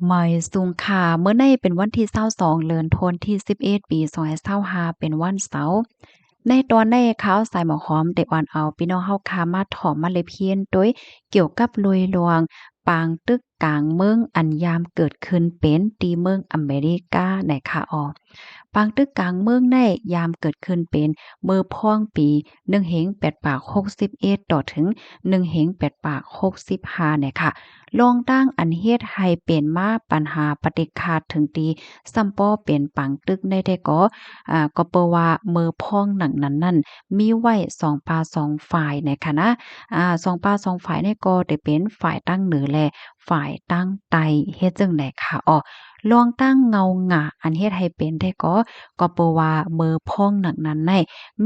ໝາຍສູງຄ່າ, ມື້ນີ້ເປັນວັນທີຊາວສອງ ເດືອນທັນວາທີສິບເອັດ ປີສອງພັນຊາວຫ້າ ເປັນວັນເສົາ. ໃນຕອນນີ້ ຂ່າວສາຍໝໍຫອມໄດ້ອອນເອົາພີ່ນ້ອງເຮົາຄ່າມາຖອມມາເລັບຮຽນໂດຍກ່ຽວກັບເລື່ອງລາວປາງຕຶກກາງເມືອງ ອັນຍາມເກີດຂຶ້ນເປັນທີ່ເມືອງອາເມລິກາໃນຄ່າອອກ. ປາງຕຶກກາງເມືອງໃນຍາມເກີດຂຶ້ນເປັນເມື່ອພອງປີໜຶ່ງພັນແປດຮ້ອຍຫົກສິບເອັດ ຕໍ່ເຖິງໜຶ່ງພັນແປດຮ້ອຍຫົກສິບຫ້ານີ້ຄ່ະ. ລວມທັງອັນເຮັດໃຫ້ເປັນມາປັນຫາປະຕິກາດເຖິງຕີ ສ່ຳປໍເປັນປາງຕຶກໃນແທ້ກໍ ອາ ກໍເປີວ່າເມື່ອພອງໜັງນັ້ນນັ້ນ ມີໄວ້ສອງປາສອງຝ່າຍໃນຂະນະ ອາ ສອງປາສອງຝ່າຍນີ້ກໍໄດ້ເປັນຝ່າຍທາງເໜືອ ແລະ ຝ່າຍທາງໃຕ້ ເຮັດຈັ່ງໃດຄ່ະ ອໍ ລວມທັງເງົາຫງາອັນເຮັດໃຫ້ເປັນແທ້ກໍ ກໍເປີວ່າເມື່ອພອງໜັງນັ້ນໃນ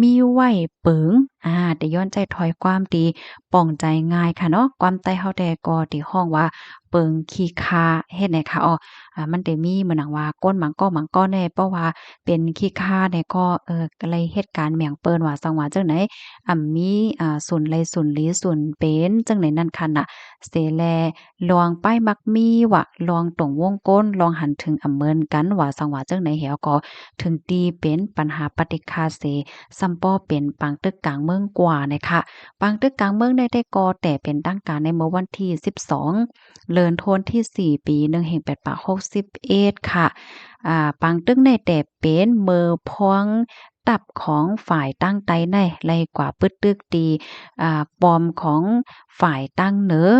ມີໄວ້ເປິງ ອາ ແຕ່ຍ້ອນໃຊ້ຖ້ອຍຄວາມທີ່ປ່ອງໃຈງ່າຍຄ່ະເນາະ ຄວາມໃຕ້ເຮົາແທ້ກໍທີ່ຮ້ອງວ່າ ເປິງຂີ້ຂ້າ ເຮັດໃນຄ່າ ອໍ ອາ ມັນໄດ້ມີເໝືອນໜັງວ່າ ຄົນບາງກໍບາງກໍແນ່ ເພາະວ່າເປັນຂີ້ຂ້າແນ່ກໍ ເອີ ກໍເລີຍເຮັດການແໝງເປິນວ່າ ສັງວ່າຈັ່ງໃດ ອຳມີ ອາ ສູນໄລສູນຫຼີສູນເປັນ ຈັ່ງໃດນັ້ນຂະນະ ເສແລ ລວງປ້າຍມັກມີວ່າ ລວງຕົງວົງກົ້ນ ລວງຫັນເຖິງອຳເມີນກັນວ່າ ສັງວ່າຈັ່ງໃດແລ້ວກໍ ເຖິງຕີເປັນບັນຫາປະຕິກາເສ ສ່ຳປໍເປັນປາງຕຶກກາງເມືອງກວ່ານະຄະ. ປາງຕຶກກາງເມືອງໃນແທ້ກໍແຕ່ເປັນທາງການໃນມື້ວັນທີສິບສອງ ເດືອນທັນວາທີສີ່ ປີໜຶ່ງພັນແປດຮ້ອຍຫົກສິບເອັດ ຄ່ະ. ອາ ປາງຕຶກໃນແຕ່ເປັນເມື່ອພວງທັບຂອງຝ່າຍທາງໃຕ້ໃນໄລ່ກວາດປຶດຕຶກທີ່ ອາ ປ້ອມຂອງຝ່າຍທາງເໜືອ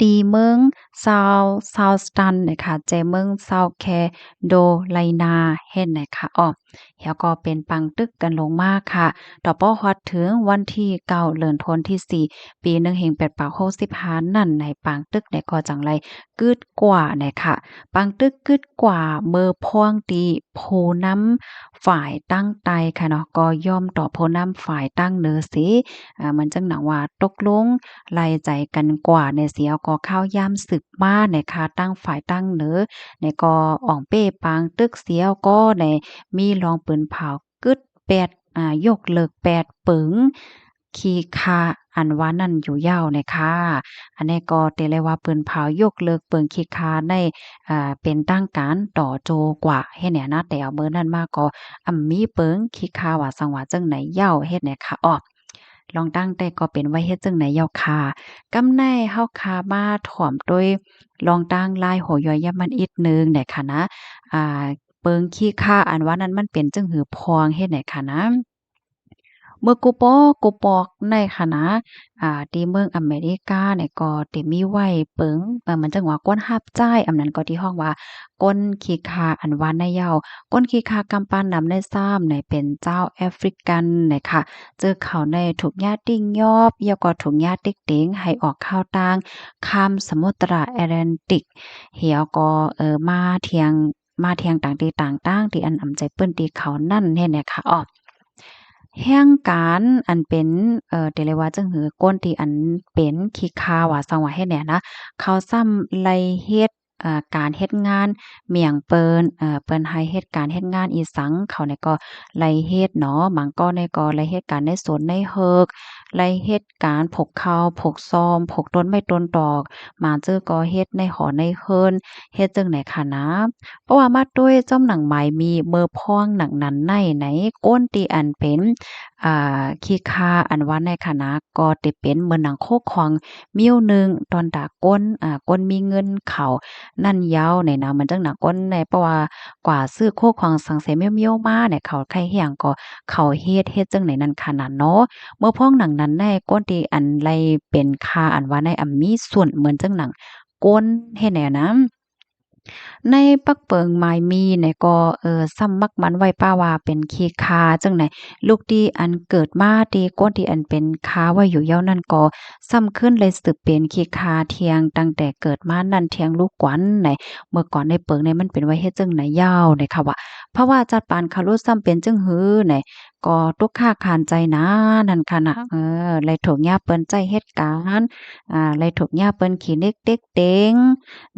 ທີ່ເມືອງຊາວ ຊາວສະຕັນນະຄະ ແຈເມືອງຊາວແຄໂດໄລນາ ເຫັນນະຄະ ອອກ ແລ້ວກໍເປັນປາງຕຶກກັນລົງມາຄະ ຕໍ່ພໍຮອດເຖິງວັນທີເກົ້າ ເດືອນທັນວາທີສີ່ ປີໜຶ່ງພັນແປດຮ້ອຍຫົກສິບຫ້ານັ້ນ ໃນປາງຕຶກໃນກໍຈັ່ງໄດ້ກຶດກວ່ານະຄະ ປາງຕຶກກຶດກວ່າເມື່ອພວງທີ່ຜູ້ນຳຝ່າຍທາງໃຕ້ຄະເນາະ ກໍຍອມຕໍ່ຜູ້ນຳຝ່າຍທາງເໜືອເສ ອາ ມັນຈັ່ງໜັງວ່າຕົກລົງ ໄລ່ໃຈກັນກວ່າໃນເສຍກໍຂ່າວຍາມສືບມາໃນຄະ ທາງຝ່າຍທາງເໜືອໃນກໍອອງເປ້ປາງຕຶກເສຍກໍໃນມີລອງປືນເຜົາກຶດແປດ ອາ ຍົກເລີກແປດເປິງຂີ້ຂ້າອັນວ່ານັ້ນຢູ່ຍາວໃນຄະ. ອັນນີ້ກໍເຕເລວ່າປືນເຜົາຍົກເລີກເປິງຂີ້ຂ້າໃນ ອາ ເປັນທາງການຕໍ່ໂຈກວ່າເຮັດແນວນະ ແຕ່ເອົາເບີນັ້ນມາກໍອຳມີເປິງຂີ້ຂ້າວ່າສັງວ່າຈັ່ງໃດຍາວເຮັດແນວຄະ ອອກ ລອງຕັ້ງແຕ່ກໍເປັນໄວ້ເຮັດຈັ່ງໃດເຈົ້າຄ່າ. ກຳໃນເຮົາຄ່າມາຖອມໂດຍລອງຕັ້ງລາຍຫົວຍ່ອຍຍາມັນອີກໜຶ່ງແດ່ຂະນະ ອາ ເປິງຂີ້ຂ້າອັນວ່ານັ້ນມັນເປັນຈັ່ງຫືອພອງເຮັດແນວຂະນະ ເມື່ອກູປອກກູປອກໃນຂະນະ ອາ ທີ່ເມືອງອາເມລິການີ້ກໍໄດ້ມີໄວ້ເປິງ ເອີ ມັນຈັ່ງວ່າຄົນຮັບໃຊ້ ອຳນັ້ນກໍທີ່ຮ້ອງວ່າ ກົ້ນຂີ້ຂ້າອັນວ່າໃນເຍົາ ກົ້ນຂີ້ຂ້າກຳປານນຳໃນຊ້ຳໃນເປັນຊາວແອຟຣິກັນນະຄະ ເຈີເຂົາໃນທຸກຍາຕິງຍອບ ແລ້ວກໍທຸກຍາຕິກເຕັງໃຫ້ອອກເຂົ້າຕ່າງຂ້າມສະໝຸດຕະແອດແລນຕິກ ແລ້ວກໍ ເອີ ມາທຽງ ມາທຽງຕ່າງທີ່ຕ່າງຕ່າງທີ່ອັນອຳໃຈເປີ້ນທີ່ເຂົານັ້ນແນ່ນະຄະ ອອກ ແຮງການອັນເປັນ ເອີ ເດເລວ່າຈັ່ງຫື ກົ້ນທີ່ອັນເປັນຂີ້ຂ້າວ່າສັງວ່າເຮັດແນ່ນະ ເຂົາຊ້ຳໄລ່ເຮັດ ເອີ ການເຮັດງານໝຽງເປີນ ເອີ ເພິ່ນໃຫ້ເຮັດການເຮັດງານອີສັງ ເຂົານີ້ກໍໄລ່ເຮັດເນາະ ບາງກໍນີ້ກໍໄລ່ເຮັດການໃນສວນໃນເຮີກ ໄລ່ເຮັດການຜູກເຂົ້າຜູກຊອມ ຜູກຕົ້ນໄມ້ຕົ້ນຕອກ ບາງເຈີກໍເຮັດໃນຫໍໃນເຮືອນ ເຮັດຈັ່ງໃດຂະນະ. ເພາະວ່າມາດ້ວຍຈອມໜັງໝາຍມີເມີພອງໜັງນັ້ນໃນ ໃນກົ້ນທີ່ອັນເປັນ ອາ ຂີ້ຂ້າອັນວ່າໃນຂະນະ ກໍໄດ້ເປັນເໝືອນໜັງໂຄຂອງ ມິວໜຶ່ງ ຕອນຕາກົນ ອາ ຄົນມີເງິນເຂົານັ້ນເຍົາໃນນະ ມັນຈັ່ງໜັງຄົນໃນ ເພາະວ່າກວ່າຊື້ໂຄຂອງສັງເສມຽວໆມາໃນ ເຂົາໃຄ່ແຮງກໍເຂົາເຮັດ ເຮັດຈັ່ງໃດນັ້ນຂະນະເນາະ. ເມື່ອພອງໜັງນັ້ນໃນ ຄົນທີ່ອັນໄດ້ເປັນຂ້າອັນວ່າໃນ ອຳມີສ່ວນເໝືອນຈັ່ງໜັງຄົນເຮັດແນວນະ ໃນປັກເປິງໝາຍມີໃນກໍ ເອີ ຊ້ຳມັກມັນໄວ້ປະວ່າເປັນຂີ້ຂ້າຈັ່ງໃດ ລູກທີ່ອັນເກີດມາທີ່ຄົນທີ່ອັນເປັນຂ້າໄວ້ຢູ່ເຍົານັ້ນກໍ ຊ້ຳຂຶ້ນໄດ້ສືບເປັນຂີ້ຂ້າທຽງ ຕັ້ງແຕ່ເກີດມານັ້ນທຽງລູກກວນໃນ ເມື່ອກ່ອນໃນເປິງໃນມັນເປັນໄວ້ເຮັດຈັ່ງໃດເຍົາໃນຄະວ່າ ພະວ່າຈັດປານເຂົາລູກຊ້ຳເປັນຈັ່ງຫືໃນ ກໍຕຸກຄາກຄານໃຈນານັ້ນຄະນະ ເອີ ໄລ່ຖືກຍາເພິ່ນໃຊ້ເຮັດການ ອາ ໄລ່ຖືກຍາເພິ່ນຂີ້ເນັກເຕັກເຕັງ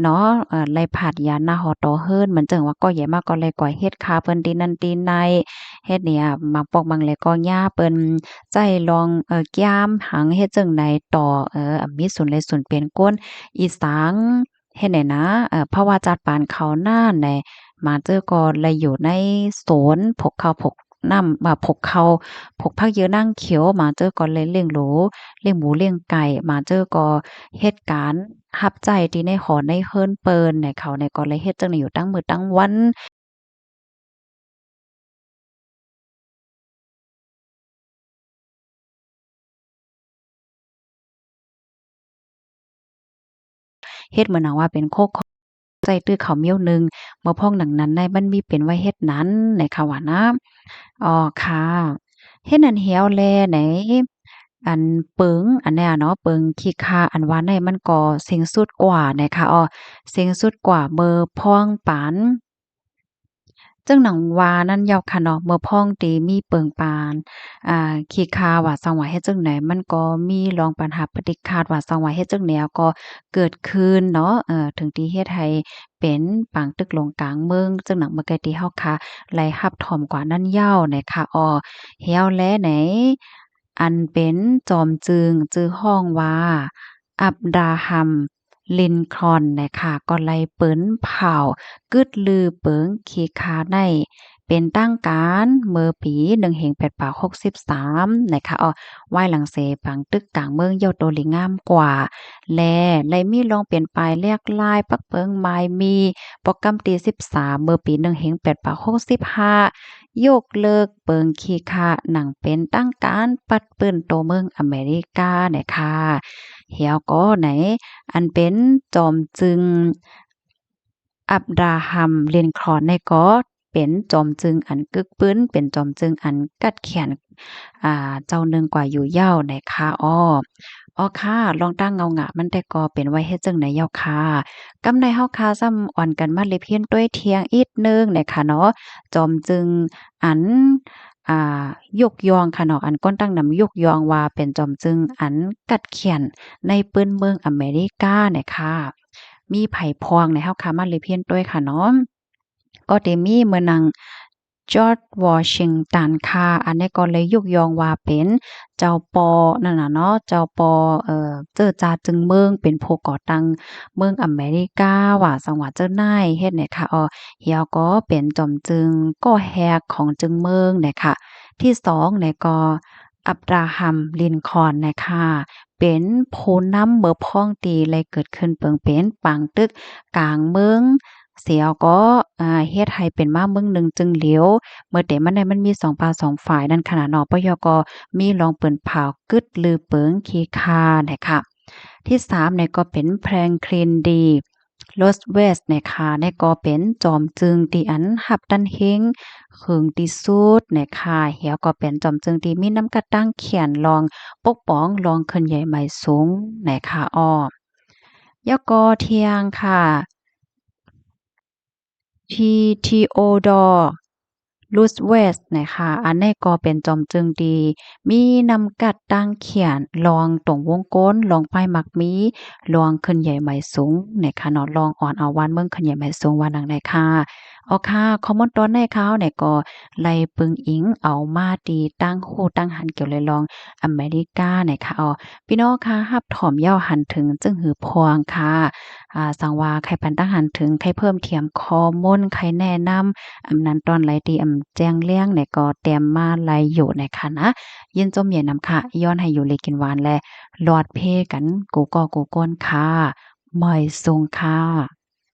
ເນາະ ເອີ ໄລ່ພາດຢາໜ້າຫໍຕໍ່ເຮືອນ ມັນຈຶ່ງວ່າກໍໃຫຍ່ມາກໍໄລ່ກວາດເຮັດຄາເພິ່ນທີ່ນັ້ນທີ່ໃນ ເຮັດນີ້ ບາງປອກບາງແລກໍຍາເພິ່ນໃຊ້ລອງ ເອີ ກຽມຫັງເຮັດຈັ່ງໃດຕໍ່ ເອີ ມີສູນໄລ່ສູນເປັນກົ້ນອີສັງ ເຮັດແນວນາ ເອີ ເພາະວ່າຈັດປານເຂົ້ານານແຫຼະ ບາງເທື່ອກໍໄດ້ຢູ່ໃນສວນ ຜູກເຂົ້າຜູກນ້ຳ ວ່າຜູກເຂົ້າ ຜູກຜັກເຫຍື່ອນາງຂຽວ ບາງເທື່ອກໍໄດ້ລ້ຽງຫຼູ ລ້ຽງໝູລ້ຽງໄກ່ ບາງເທື່ອກໍເຮັດການຮັບໃຊ້ທີ່ໃນຫໍໃນເຮືອນເພິ່ນ ໃນເຂົານີ້ກໍໄດ້ເຮັດຈັ່ງນີ້ຢູ່ທັງມື້ທັງວັນ. ເຮັດເໝືອນໜັງວ່າເປັນໂຄກຂອງໃສ່ຕື້ເຂົ້າມ້ຽວໜຶ່ງ ເມື່ອພ້ອງໜັງນັ້ນໄດ້ ມັນມີເປັນໄວ້ເຮັດນັ້ນ ໃນຄະວ່ານະ. ອໍ ຄ່ະ ເຮັດນັ້ນແລ້ວແລໃນ ອັນເປິງ ອັນເນີ້ຍເນາະ ເປິງຂີ້ຂ້າ ອັນວ່າໃນມັນກໍເສັງສຸດກວ່າ ໃນຄະ ອໍ ເສັງສຸດກວ່າເມື່ອພ້ອງປານ ເຊິ່ງໜັງວ່ານັ້ນເຈົ້າຄ່ະເນາະ ເມື່ອພ້ອງທີ່ມີເປິງປານ ອ່າ ຂີ້ຂ້າວ່າຊັ້ນວ່າເຮັດຈັ່ງໃດ ມັນກໍມີລອງບັນຫາປະຕິກາດວ່າຊັ້ນວ່າເຮັດຈັ່ງແນວກໍເກີດຂຶ້ນເນາະ ເອີ ເຖິງທີ່ເຮັດໃຫ້ເປັນປາງຕຶກລົງກາງເມືອງ ເຊິ່ງໜັງເມື່ອກີ້ທີ່ເຮົາຄ່ະໄດ້ຮັບຖ້ອມກວ່ານັ້ນເຈົ້າ ໃນຄະ ອໍ ແລ້ວແລໃນ ອັນເປັນຈອມຈຶ່ງ ຊື່ຮ້ອງວ່າ ອັບຣາຮຳ ລິນຄອນ ນະຄະ ກໍໄດ້ເປີນເຜົາກຶດລືເປິງຂີ້ຂ້າໃນ ເປັນທາງການເມື່ອປີໜຶ່ງເຮງແປດປາກຫົກສິບສາມ ນະຄະ ອໍ ວາຍຫຼັງເສຍປາງຕຶກກາງເມືອງເຍົາໂຕລີງາມກວ່າ ແລະ ໄດ້ມີລອງເປັນປາຍແລກລາຍປັກເປິງໝາຍມີ ໂປຣແກຣມທີສິບສາມ ເມື່ອປີໜຶ່ງເຮງແປດປາກຫົກສິບຫ້າ ຍົກເລີກເປິງຂີ້ຂ້າໜັງເປັນທາງການ ປັດປືນໂຕເມືອງອາເມລິກາ ນະຄະ ແລ້ວກໍໃນ ອັນເປັນຈອມຈຶ່ງ ອັບຣາຮຳ ລິນຄອນ ນີ້ກໍເປັນຈອມຈຶ່ງອັນກຶກບືນ ເປັນຈອມຈຶ່ງອັນກັດແຂນ ອ່າ ເຈົ້າໜຶ່ງກວ່າຢູ່ເຍົາ ນະຄະ ອໍ ອໍ ຄ່ະ ລອງຕັ້ງເງົາງາມັນແຕ່ກໍເປັນໄວ້ເຮັດຈັ່ງໃດເຍົາຄ່ະ ກຳໃນເຮົາຄ່ະຊ້ຳອ່ອນກັນມາເລັບຮຽນຕົວທຽງອີກໜຶ່ງ ນະຄະເນາະ ຈອມຈຶ່ງອັນ ອ່າ ຍົກຍ້ອງຄ່ະເນາະ ອັນກ່ອນຕັ້ງນຳຍົກຍ້ອງວ່າເປັນຈອມຈຶ່ງອັນກັດແຂນໃນພື້ນເມືອງອາເມລິກາ ນະຄະ ມີໃຜພ້ອງ ໃນເຮົາຄ່ະມາເລັບຮຽນຕົວຄ່ະເນາະ ກໍຈະມີເໝືອນໜັງ ຈອດ ວໍຊິງຕັນ ຄ່ະ ອັນນີ້ກໍເລີຍຍົກຍ້ອງວ່າເປັນເຈົ້າປໍນັ້ນນະເນາະ ເຈົ້າປໍ ເອີ ເຈີຈາຈຶ່ງເມືອງ ເປັນຜູ້ກໍ່ຕັ້ງເມືອງອາເມລິກາ ວ່າຊັ້ນວ່າເຈົ້ານາຍເຮັດ ນະຄະ ອໍ ແລ້ວກໍເປັນຈອມຈຶ່ງກໍ່ແຮກຂອງຈຶ່ງເມືອງ ນະຄະ ທີສອງ ນະ ກໍ ອັບຣາຮຳ ລິນຄອນ ນະຄະ ເປັນຜູ້ນຳເມື່ອພ້ອງທີ່ໄດ້ເກີດຂຶ້ນເປີງເປັນປາງຕຶກກາງເມືອງ ແລ້ວກໍ ເຮັດໃຫ້ເປັນມາເມືອງໜຶ່ງຈຶ່ງຫຼຽວ ເມື່ອແຕ່ມັນໄດ້ມັນມີສອງປາກສອງຝ່າຍນັ້ນຂະນະເນາະ ປະຍອກກໍມີລອງເປີນເຜົາກຶດລືເປິງຂີ້ຂ້າ ນະຄະ ທີສາມ ນະ ກໍເປັນ ແຟຣງຄລິນ ດີ ໂຣສເວດ ນະຄະ ນະ ກໍເປັນຈອມຈຶ່ງທີ່ອັນຮັບດັນເຮງເຄິ່ງທີ່ສຸດ ນະຄະ ແລ້ວກໍເປັນຈອມຈຶ່ງທີ່ມີນຳກັດຕັ້ງຂຽນລອງປົກປ້ອງ ລອງເຄື່ອນໃຫຍ່ໃໝ່ສູງ ນະຄະ ອໍ ແລ້ວກໍທຽງຄ່ະ ທີ ທີໂອດໍ ຣູສເວດ ນະຄະ ອັນນີ້ກໍເປັນຈອມຈຶ່ງທີ່ມີນຳກັດຕັ້ງຂຽນລອງຕົງວົງກົນ ລອງປ້າຍໝາກມີ ລອງເຄື່ອນໃຫຍ່ໃໝ່ສູງ ນະຄະເນາະ ລອງອອນເອົາບ້ານເມືອງເຄື່ອນໃຫຍ່ໃໝ່ສູງ ວ່າໜັງໃດຄ່ະ ອໍ ຄ່ະ ຂໍ້ມູນຕອນໃນຂ່າວນີ້ກໍໄດ້ເບິ່ງອີງເອົາມາທີ່ຕ່າງຮູ້ຕ່າງຫັນກ່ຽວລະລອງອາເມລິກາ ນະຄະ ອໍ ພີ່ນ້ອງຄ່ະ ຮັບຖ້ອມເຍົາຫັນເຖິງ ຈຶ່ງຫື່ອພວງຄ່ະ ອ່າ ສັງວ່າໃຄປັນຕັ້ງຫັນເຖິງ ໃຄເພີ່ມທຽມຂໍ້ມູນ ໃຄແນະນຳ ອຳນັ້ນຕອນໃດທີ່ອຳແຈ້ງແລ້ງ ນະ ກໍແຕ້ມມາໄດ້ຢູ່ ນະຄະນະ ຍິນຊົມໃຫຍ່ນຳຄ່ະ ຍ້ອນໃຫ້ຢູ່ດີກິນຫວານ ແລະ ຫຼອດເພກັນ ກູ່ກໍກູ່ຄົນຄ່ະ ມາຍຊົງຄ່ະ.